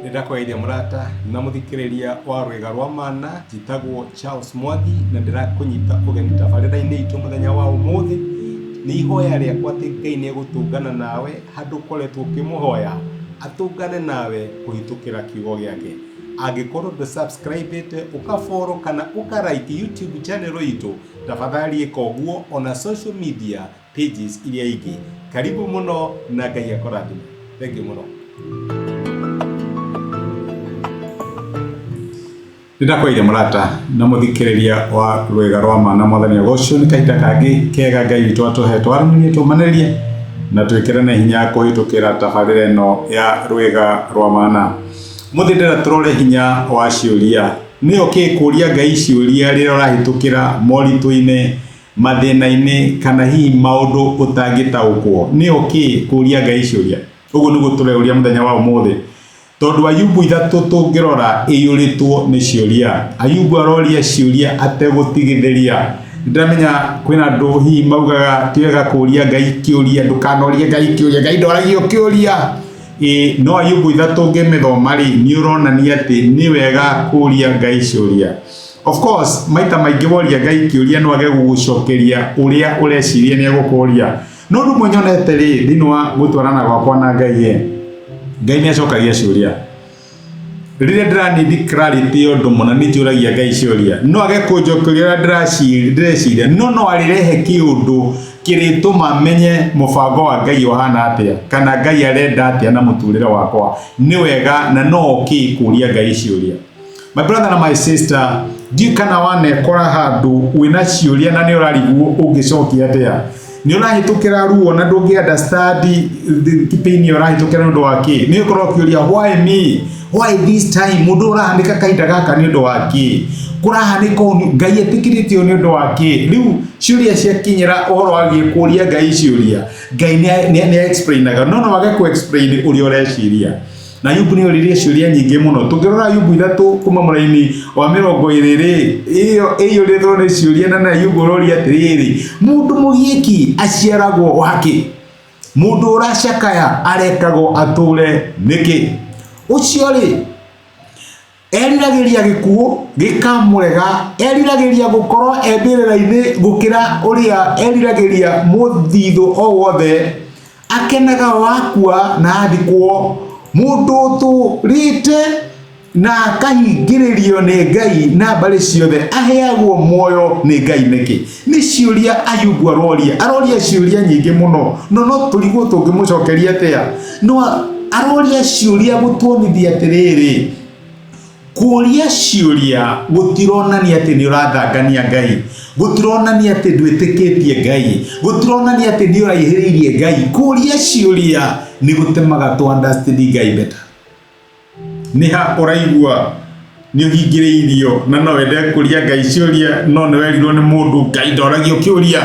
Nĩ ndakũgeithia mũrata na mũthikĩrĩria wa rwĩga rwa mana, njĩtagwo Charles Mwathi na ndĩrakũnyita ũgeni tabarĩra-inĩ itũ mũthenya wa ũmũthĩ. Nĩ ihoya rĩakwa atĩ Ngai nĩ egũtũngana nawe handũ ũkoretwo ũkĩmũhoya, atũngane nawe kũhĩtũkĩra kiugo gĩake. Angĩkorwo ndũ subscribe ĩte, ũka follow kana ũka like YouTube channel itũ, tafadhali ĩka ũguo ona social media pages iria ingĩ. Karibu mũno na Ngai akũrathime. Thank you mũno. Nĩndakwaire mũrata na mũthikĩrĩria wa rwĩga rwa ma na mwathani agocwo nĩ kahinda kangĩ kega Ngai witũ atũhe twaranĩrie tũmanĩrie na twĩkĩrane hinya kũhĩtũkĩra tabarĩra ĩno ya rwĩga rwa mana. Mũthĩ ndĩrenda tũrore hinya wa ciũria. Nĩyo kĩ kũria Ngai ciũria rĩrĩa ũrahĩtũkĩra moritũ-inĩ mathĩna-inĩ kana hihi maũndũ ũtangĩtaũkwo. Nĩyo kĩ kũria Ngai ciũria? Ũguo nĩguo tũreuria mũthenya wa ũmũthĩ. Tondũ Ayubu ithatũ tũngĩrora ĩiyũrĩtwo nĩ ciũria. Ayubu aroria ciũria ategũtigithĩria. Nĩndĩramenya kwĩna andũ hihi maugaga ti wega kũria Ngai kĩũria, ndũkanorie Ngai kĩũria, Ngai ndoragio kĩũria. Ĩĩ, no Ayubu ithatũ ũngĩmĩthoma rĩ, nĩ ũronania atĩ nĩ wega kũria Ngai ciũria. Of course, maita maingĩ woria Ngai kĩũria no age gũgũcokeria ũrĩa ũreciria nĩ egũkũria. No ũndũ ũmwe nyonete rĩ, thĩinĩ wa gũtwarana gwakwa na Ngai ĩ, Ngai nĩ acokagia ciũria. Rĩrĩa ndĩra need clarity ya ũndũ mũna nĩ njũragia Ngai ciũria. No age kũnjokeria ũrĩa ndĩreciria, no no arĩrehe kĩũndũ kĩrĩtũma menye mũbango wa Ngai ũhana atĩa, kana Ngai arenda atĩa na mũtũrĩre wakwa. Nĩ wega na no okay kũria Ngai ciũria. My brother na my sister, ndiũĩ kana wanekora handũ wĩna ciũria na nĩ ũrarigwo ũngĩcokia atĩa. Nĩ ũrahĩtũkĩra ruo na ndũngĩ understand pain ĩyo ũrahĩtũkĩra nĩ ũndũ wa kĩ. Nĩ ũkorwo ũkĩũria why me? Why this time? Mũndũ ũrahanĩka kahinda gaka nĩ ũndũ wa kĩ? Kũrahanĩka ũũ Ngai etĩkĩrĩte ũũ nĩ ũndũ wa kĩ? Rĩu ciũria ciakinyĩra ũhoro wagiĩ kũria Ngai ciũria, Ngai nĩ explainaga no no age kũ explain ũrĩa ũreciria. Na Ayubu nĩ oririe ciũria nyingĩ mũno. Tũngĩrora Ayubu ithatũ kuma mũraini wa 20 rĩ, ĩyo ĩiyũrĩtwo nĩ ciũria na nĩ Ayubu ũroria atĩrĩrĩ, mũndũ mũgiĩki aciaragwo wakĩ? Mũndũ ũracakaya arekagwo atũre nĩkĩ? Ũcio rĩ, eriragĩria gĩkuũ gĩkamũrega, eriragĩria gũkorwo e mbĩrĩra-inĩ gũkĩra ũrĩa eriragĩria mũthithũ o wothe, akenaga wakua na athikwo. Mũndũ ũtũrĩte na akahingĩrĩrio nĩ Ngai na mbarĩ ciothe aheagwo muoyo nĩ Ngai nĩkĩ? Nĩ ciũria Ayubu aroria, aroria ciũria nyingĩ mũno, no no tũrigwo tũngĩmũcokeria atĩa. No aroria ciũria gũtuonithia atĩrĩrĩ, kũria ciũria gũtironania atĩ nĩ ũrathangania Ngai, gũtironania atĩ ndwĩtĩkĩtie Ngai, gũtironania atĩ nĩ ũraihĩrĩirie Ngai. Kũria ciũria nĩ gũtemaga tũ understand Ngai better. Nĩ ha ũraigua nĩ ũhingĩrĩirio na no wende kũria Ngai ciũria no nĩ werirwo nĩ mũndũ Ngai ndoragio kĩũria?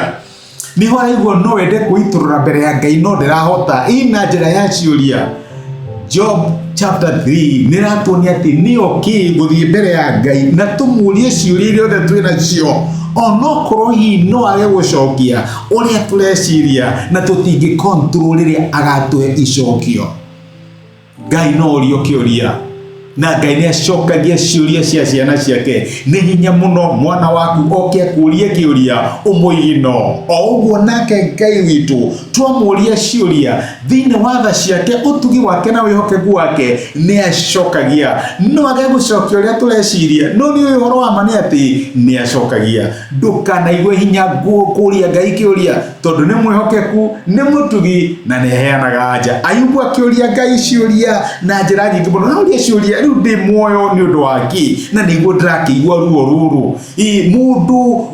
Nĩ ha ũraigua no wende kwĩitũrũra mbere ya Ngai no ndĩrahota ĩ na njĩra ya ciũria? Job chapter 3 nĩ ĩratuonia atĩ nĩ okay gũthiĩ mbere ya Ngai na tũmũrie ciũria iria othe twĩ nacio onokorwo hihi no age gũcokia ũrĩa tũreciria na tũtingĩ control rĩrĩa agatũhe icokio. Ngai no orio kĩũria na Ngai nĩ acokagia ciũria cia ciana ciake. Nĩ hinya mũno mwana waku oke akũrie kĩũria ũmũigi no. O ũguo nake Ngai witũ twamũria ciũria thĩinĩ wa tha ciake, ũtugi wake na wĩhokeku wake nĩ acokagia. No age gũcokia ũrĩa tũreciria, no nĩ ũĩ ũhoro wa ma nĩ atĩ nĩ acokagia. Ndũkanaigue hinya kũria Ngai kĩũria tondũ nĩ mwĩhokeku, nĩ mũtugi na nĩ aheanaga anja. Ayubu akĩũria Ngai ciũria na njĩra nyingĩ mũno. Aroria ciũria, rĩu ndĩ muoyo nĩ ũndũ wa kĩ na nĩguo ndĩrakĩigua ruo rũrũ? Ĩ mũndũ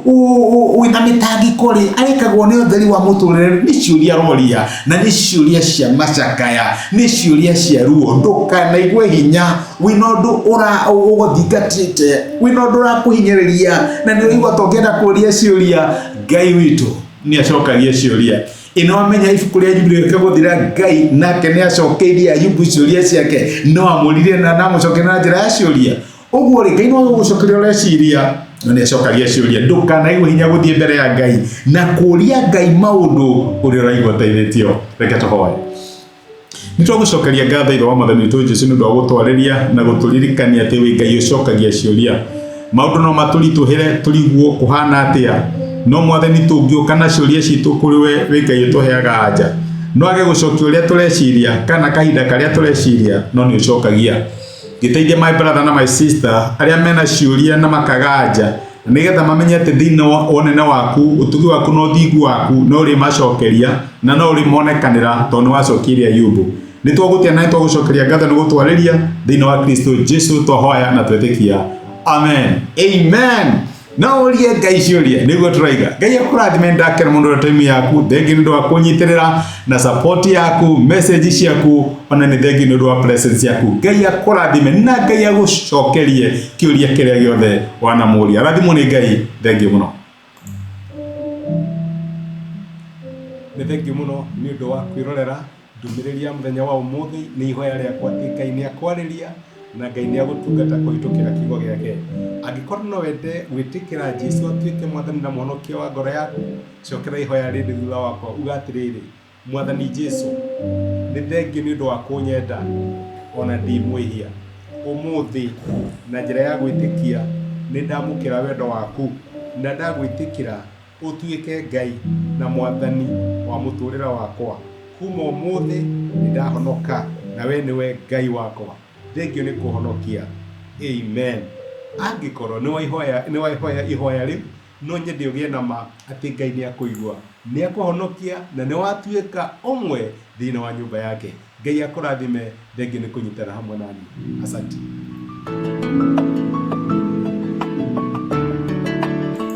wĩna mĩtangĩko rĩ, arekagwo nĩ ũtheri wa mũtũrĩre? Nĩ ciũria aroria na nĩ ciũria cia macakaya, nĩ ciũria cia ruo. Ndũkanaigue hinya wĩna ũndũ ũgũthingatĩte, wĩna ũndũ ũrakũhinyĩrĩria na nĩ ũraigua ta ũngĩenda kũria ciũria. Ngai witũ nĩ acokagia ciũria. Ĩ nĩ wamenya ibuku rĩa Ayubu rĩrĩkia gũthira, Ngai nake nĩ acokeirie Ayubu ciũria ciake, no amũririe na amũcokeria na njĩra ya ciũria. Ũguo rĩ, Ngai no agũgũcokeria ũreciria, no nĩ acokagia ciũria. Ndũkanaigue hinya gũthiĩ mbere ya Ngai na kũria Ngai maũndũ ũrĩa ũraigua ũteithĩtio. Reke tũhoe. Nĩ twagũcokeria ngatho Ithe wa Mwathani witũ Jesu nĩ ũndũ wa gũtwarĩria na gũtũririkania atĩ wĩ Ngai ũcokagia ciũria. Maũndũ no matũritũhĩre tũrigwo kũhana atĩa, no Mwathani tũngĩũka na ciũria citũ kũrĩ we wĩ Ngai ũtũheaga anja. No age gũcokia ũrĩa tũreciria kana kahinda karĩa tũreciria, no nĩ ũcokagia. Ngĩteithia my brother na my sister arĩa mena ciũria na makaga anja, nĩgetha mamenye atĩ thĩinĩ wa ũnene waku, ũtugi waku na ũthingu waku no ũrĩmacokeria na no ũrĩmonekanĩra tondũ nĩ wacokeirie Ayubu. Nĩ twagũtĩa na nĩ twagũcokeria ngatho nĩ gũtwarĩria thĩinĩ wa Kristo Jesu twahoya na twetĩkia. Amen. Amen. No ũrie Ngai ciũria nĩguo tũraiga. Ngai akũrathime ndakena mũno na time yaku. Thengi nĩ ũndũ wa kũnyitĩrĩra na support yaku, message ciaku, ona nĩ thengi nĩ ũndũ wa presence yaku. Ngai akũrathime na Ngai agũcokerie kĩũria kĩrĩa gĩothe wanamũria. Rathimwo nĩ Ngai. Thengi mũno. Nĩ thengiũ mũno nĩ ũndũ wa kwĩrorera ndũmĩrĩri ya mũthenya wa ũmũthĩ. Nĩ ihoya rĩakwa atĩ Ngai nĩ akwarĩria na Ngai nĩ agũtungata kũhĩtũkĩra kiugo gĩake. Angĩkorwo no wende gwĩtĩkĩra Jesu atuĩke mwathani na mũhonokia wa ngoro yaku, cokera ihoya rĩrĩ thutha wakwa uga atĩrĩrĩ, Mwathani Jesu, nĩ thengiũ nĩ ũndũ wa kũnyenda o na ndĩ mwĩhia. Ũmũthĩ, na njĩra ya gwĩtĩkia, nĩ ndamũkĩra wendo waku na ndagwĩtĩkĩra ũtuĩke Ngai na Mwathani wa mũtũrĩre wakwa. Kuma ũmũthĩ nĩ ndahonoka na we nĩwe Ngai wakwa. Thengiũ nĩ kũhonokia. Amen. Angĩkorwo nĩ wahoya ihoya rĩu, no nyende ũgĩe na ma atĩ Ngai nĩ akũigua, nĩ akũhonokia na nĩ watuĩka ũmwe thĩinĩ wa nyũmba yake. Ngai akũrathime, thengiũ nĩ kũnyitana hamwe naniĩ. Asanti.